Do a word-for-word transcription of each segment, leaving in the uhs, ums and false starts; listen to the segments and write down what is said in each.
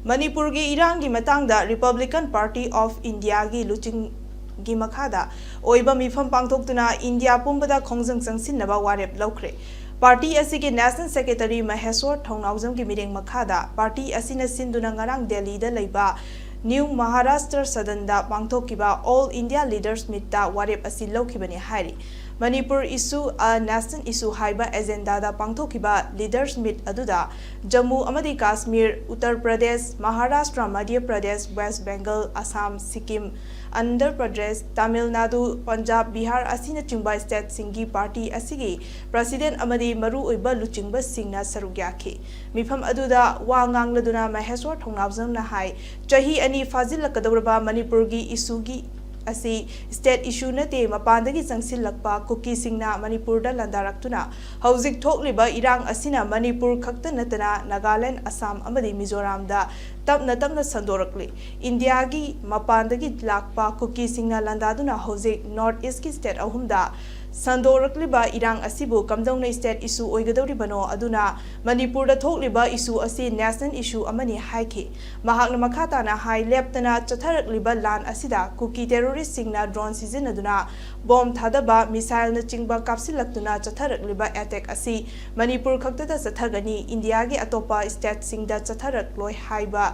ꯃꯅꯤꯄꯨꯔꯒꯤ ꯏꯔꯥꯡꯒꯤ ꯃꯇꯥꯡꯗ Republican Party of Indiaꯒꯤ ꯂꯨꯆꯤꯡꯒꯤ ꯃꯈꯥꯗ ꯑꯣꯏꯕ ꯃꯤꯐꯝ ꯄꯥꯡꯊꯣꯛꯇꯨꯅ ꯏꯟꯗꯤꯌꯥ ꯄꯨꯝꯕꯗ ꯈꯣꯡꯖꯪ ꯆꯪꯁꯤꯟꯅꯕ ꯋꯥꯔꯦꯞ ꯂꯧꯈ꯭ꯔꯦ꯫ ꯄꯥꯔꯇꯤ ꯑꯁꯤꯒꯤ National Secretary ꯃꯍꯦꯁ꯭ꯋꯔ ꯊꯧꯅꯥꯎꯖꯝꯒꯤ ꯃꯤꯔꯦꯡ ꯃꯈꯥꯗ ꯄꯥꯔꯇꯤ ꯑꯁꯤꯅ ꯁꯤꯟꯗꯨꯅ ꯉꯔꯥꯡ ꯗꯦꯜꯂꯤꯗ ꯂꯩꯕ New Maharashtra Sadanꯗ ꯄꯥꯡꯊꯣꯛꯈꯤꯕ All India Leaders Meetꯇ ꯋꯥꯔꯦꯞ ꯑꯁꯤ ꯂꯧꯈꯤꯕꯅꯤ ꯍꯥꯏꯔꯤ꯫ Manipur Issue, a National Issue ꯍꯥꯏꯕ ꯑꯦꯖꯦꯟꯗꯥꯗ ꯄꯥꯡꯊꯣꯛꯈꯤꯕ Leaders Meet ꯑꯗꯨꯗ ꯖꯝꯃꯨ ꯑꯃꯗꯤ ꯀꯥꯁꯃꯤꯔ, ꯎꯠꯇꯔ ꯄ꯭ꯔꯗꯦꯁ, ꯃꯍꯥꯔꯥꯁꯇ꯭ꯔ, ꯃꯙ꯭ꯌ ꯄ꯭ꯔꯗꯦꯁ, ꯋꯦꯁ ꯕꯦꯡꯒꯜ, ꯑꯁꯥꯝ, ꯁꯤꯛꯀꯤꯝ, ꯑꯟꯙ꯭ꯔ ꯄ꯭ꯔꯗꯦꯁ, ꯇꯥꯃꯤꯜ ꯅꯥꯗꯨ, ꯄꯟꯖꯥꯕ, ꯕꯤꯍꯥꯔ ꯑꯁꯤꯅꯆꯤꯡꯕ stateꯁꯤꯡꯒꯤ ꯄꯥꯔꯇꯤ ꯑꯁꯤꯒꯤ president ꯑꯃꯗꯤ ꯃꯔꯨꯑꯣꯏꯕ ꯂꯨꯆꯤꯡꯕꯁꯤꯡꯅ ꯁꯔꯨꯛ ꯌꯥꯈꯤ꯫ ꯃꯤꯐꯝ ꯑꯗꯨꯗ ꯋꯥ ꯉꯥꯡꯂꯗꯨꯅ ꯃꯍꯦꯁ꯭ꯋꯔ ꯊꯧꯅꯥꯎꯖꯝꯅ ꯍꯥꯏ, ꯆꯍꯤ ꯑꯅꯤ ꯐꯥꯖꯤꯜꯂꯛꯀꯗꯧꯔꯕ ꯃꯅꯤꯄꯨꯔꯒꯤ issueꯒꯤ ꯑꯁꯤ state issue ꯅꯠꯇꯦ, ꯃꯄꯥꯟꯗꯒꯤ ꯆꯪꯁꯤꯜꯂꯛꯄ ꯀꯨꯀꯤꯁꯤꯡꯅ ꯃꯅꯤꯄꯨꯔꯗ ꯂꯥꯟꯗꯥꯔꯛꯇꯨꯅ ꯍꯧꯖꯤꯛ ꯊꯣꯛꯂꯤꯕ ꯏꯔꯥꯡ ꯑꯁꯤꯅ ꯃꯅꯤꯄꯨꯔ ꯈꯛꯇ ꯅꯠꯇꯅ ꯅꯥꯒꯥꯂꯦꯟ, ꯑꯁꯥꯝ ꯑꯃꯗꯤ ꯃꯤꯖꯣꯔꯥꯝꯗ ꯇꯞꯅ ꯇꯞꯅ ꯁꯟꯗꯣꯔꯛꯂꯤ꯫ ꯏꯟꯗꯤꯌꯥꯒꯤ ꯃꯄꯥꯟꯗꯒꯤ ꯂꯥꯛꯄ ꯀꯨꯀꯤꯁꯤꯡꯅ ꯂꯥꯟꯗꯥꯗꯨꯅ ꯍꯧꯖꯤꯛ North Eastꯀꯤ state ꯑꯍꯨꯝꯗ ꯁꯟꯗꯣꯔꯛꯂꯤꯕ ꯏꯔꯥꯡ ꯑꯁꯤꯕꯨ ꯀꯝꯗꯧꯅ state issue ꯑꯣꯏꯒꯗꯧꯔꯤꯕꯅꯣ? ꯑꯗꯨꯅ ꯃꯅꯤꯄꯨꯔꯗ ꯊꯣꯛꯂꯤꯕ issue ꯑꯁꯤ national issue ꯑꯃꯅꯤ ꯍꯥꯏꯈꯤ꯫ ꯃꯍꯥꯛꯅ ꯃꯈꯥ ꯇꯥꯅ ꯍꯥꯏ, ꯂꯦꯞꯇꯅ ꯆꯠꯊꯔꯛꯂꯤꯕ ꯂꯥꯟ ꯑꯁꯤꯗ ꯀꯨꯀꯤ terroristꯁꯤꯡꯅ drone ꯁꯤꯖꯤꯟꯅꯗꯨꯅ bomb ꯊꯥꯗꯕ, missileꯅꯆꯤꯡꯕ ꯀꯥꯞꯁꯤꯜꯂꯛꯇꯨꯅ ꯆꯠꯊꯔꯛꯂꯤꯕ attack ꯑꯁꯤ ꯃꯅꯤꯄꯨꯔ ꯈꯛꯇꯗ ꯆꯠꯊꯒꯅꯤ, ꯏꯟꯗꯤꯌꯥꯒꯤ ꯑꯇꯣꯞꯄ stateꯁꯤꯡꯗ ꯆꯠꯊꯔꯛꯂꯣꯏ ꯍꯥꯏꯕ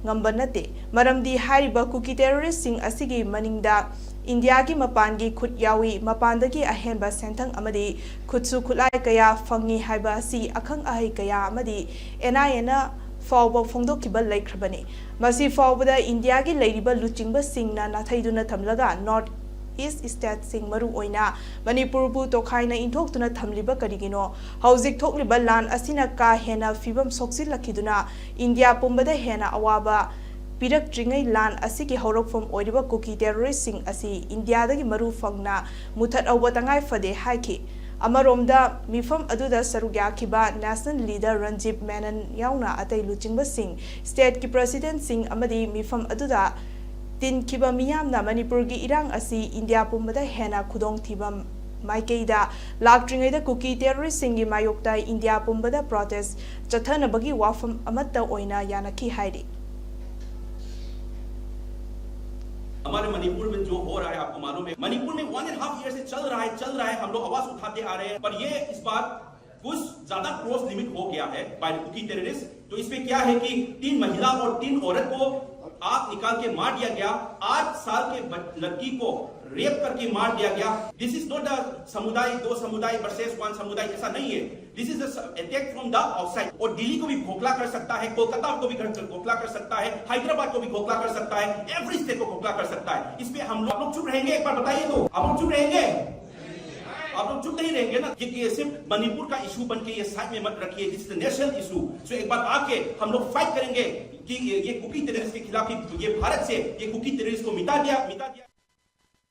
ꯉꯝꯕ ꯅꯠꯇꯦ꯫ ꯃꯔꯝꯗꯤ ꯍꯥꯏꯔꯤꯕ ꯀꯨꯀꯤ terroristꯁꯤꯡ ꯑꯁꯤꯒꯤ ꯃꯅꯤꯡꯗ ꯏꯟꯗꯤꯌꯥꯒꯤ ꯃꯄꯥꯟꯒꯤ ꯈꯨꯠ ꯌꯥꯎꯏ, ꯃꯄꯥꯟꯗꯒꯤ ꯑꯍꯦꯟꯕ ꯁꯦꯟꯊꯪ ꯑꯃꯗꯤ ꯈꯨꯠꯁꯨ ꯈꯨꯠꯂꯥꯏ ꯀꯌꯥ ꯐꯪꯏ ꯍꯥꯏꯕ ꯑꯁꯤ ꯑꯈꯪ ꯑꯍꯩ ꯀꯌꯥ ꯑꯃꯗꯤ NIAꯅ ꯐꯥꯎꯕ ꯐꯣꯡꯗꯣꯛꯈꯤꯕ ꯂꯩꯈ꯭ꯔꯕꯅꯤ꯫ ꯃꯁꯤ ꯐꯥꯎꯕꯗ ꯏꯟꯗꯤꯌꯥꯒꯤ ꯂꯩꯔꯤꯕ ꯂꯨꯆꯤꯡꯕꯁꯤꯡꯅ ꯅꯥꯊꯩꯗꯨꯅ ꯊꯝꯂꯒ North East stateꯁꯤꯡ, ꯃꯔꯨ ꯑꯣꯏꯅ ꯃꯅꯤꯄꯨꯔꯕꯨ ꯇꯣꯈꯥꯏꯅ ꯏꯟꯊꯣꯛꯇꯨꯅ ꯊꯝꯂꯤꯕ ꯀꯔꯤꯒꯤꯅꯣ? ꯍꯧꯖꯤꯛ ꯊꯣꯛꯂꯤꯕ ꯂꯥꯟ ꯑꯁꯤꯅ ꯀꯥ ꯍꯦꯟꯅ ꯐꯤꯕꯝ ꯁꯣꯛꯆꯤꯜꯂꯛꯈꯤꯗꯨꯅ ꯏꯟꯗꯤꯌꯥ ꯄꯨꯝꯕꯗ ꯍꯦꯟꯅ ꯑꯋꯥꯕ ꯄꯤꯔꯛꯇ꯭ꯔꯤꯉꯩ ꯂꯥꯟ ꯑꯁꯤꯒꯤ ꯍꯧꯔꯛꯐꯝ ꯑꯣꯏꯔꯤꯕ ꯀꯨꯀꯤ terroristꯁꯤꯡ ꯑꯁꯤ ꯏꯟꯗꯤꯌꯥꯗꯒꯤ ꯃꯔꯨ ꯐꯪꯅ ꯃꯨꯊꯠꯍꯧꯕ ꯇꯉꯥꯏ ꯐꯗꯦ ꯍꯥꯏꯈꯤ꯫ ꯑꯃꯔꯣꯝꯗ ꯃꯤꯐꯝ ꯑꯗꯨꯗ ꯁꯔꯨꯛ ꯌꯥꯈꯤꯕ national leader ꯔꯟꯖꯤꯕ ꯃꯦꯅꯟ ꯌꯥꯎꯅ ꯑꯇꯩ ꯂꯨꯆꯤꯡꯕꯁꯤꯡ, stateꯀꯤ presidentꯁꯤꯡ ꯑꯃꯗꯤ ꯃꯤꯐꯝ ꯑꯗꯨꯗ ꯇꯤꯟꯈꯤꯕ ꯃꯤꯌꯥꯝꯅ ꯃꯅꯤꯄꯨꯔꯒꯤ ꯏꯔꯥꯡ ꯑꯁꯤ ꯏꯟꯗꯤꯌꯥ ꯄꯨꯝꯕꯗ ꯍꯦꯟꯅ ꯈꯨꯗꯣꯡꯊꯤꯕ ꯃꯥꯏꯀꯩꯗ ꯂꯥꯛꯇ꯭ꯔꯤꯉꯩꯗ ꯀꯨꯀꯤ ꯇꯦꯔꯣꯔꯤꯁꯁꯤꯡꯒꯤ ꯃꯥꯌꯣꯛꯇ ꯏꯟꯗꯤꯌꯥ ꯄꯨꯝꯕꯗ ꯄ꯭ꯔꯣꯇꯦꯁ ꯆꯠꯊꯅꯕꯒꯤ ꯋꯥꯐꯝ ꯑꯃꯠꯇ ꯑꯣꯏꯅ ꯌꯥꯅꯈꯤ ꯍꯥꯏꯔꯤ꯫ हमारे मणिपुर में जो हो रहा है आपको मालूम है। मणिपुर में वन एंड हाफ ईयर से चल रहा है चल रहा है हम लोग आवाज उठाते आ रहे हैं, पर ये इस बार कुछ ज्यादा क्रॉस लिमिट हो गया है बाय कुकी टेररिस्ट। तो इसमें क्या है कि तीन महिला और तीन औरत को आग निकाल के मार दिया गया। आठ साल के बच- लड़की को रेप करके मार दिया गया। This is not the समुदाय दो समुदाय वर्सेस वन समुदाय, ऐसा नहीं है। This is attack from the outside। और दिल्ली को भी खोखला कर सकता है, कोलकाता को भी खोखला कर सकता है, हैदराबाद को भी खोखला कर सकता है, एवरी स्टेट को खोखला कर सकता है। इस पे हम लोग आप लोग चुप रहेंगे? एक बार बताइए तो, आप लोग चुप रहेंगे? आप लोग चुप नहीं रहेंगे ना। ये ये सिर्फ मणिपुर का इशू बन के ये साइड में मत रखिए। This is national issue. So एक बार आके हम लोग फाइट करेंगे कि ये ये कुकी टेररिस्ट के खिलाफ, ये भारत से ये कुकी टेररिस्ट को मिटा दिया मिटा दिया।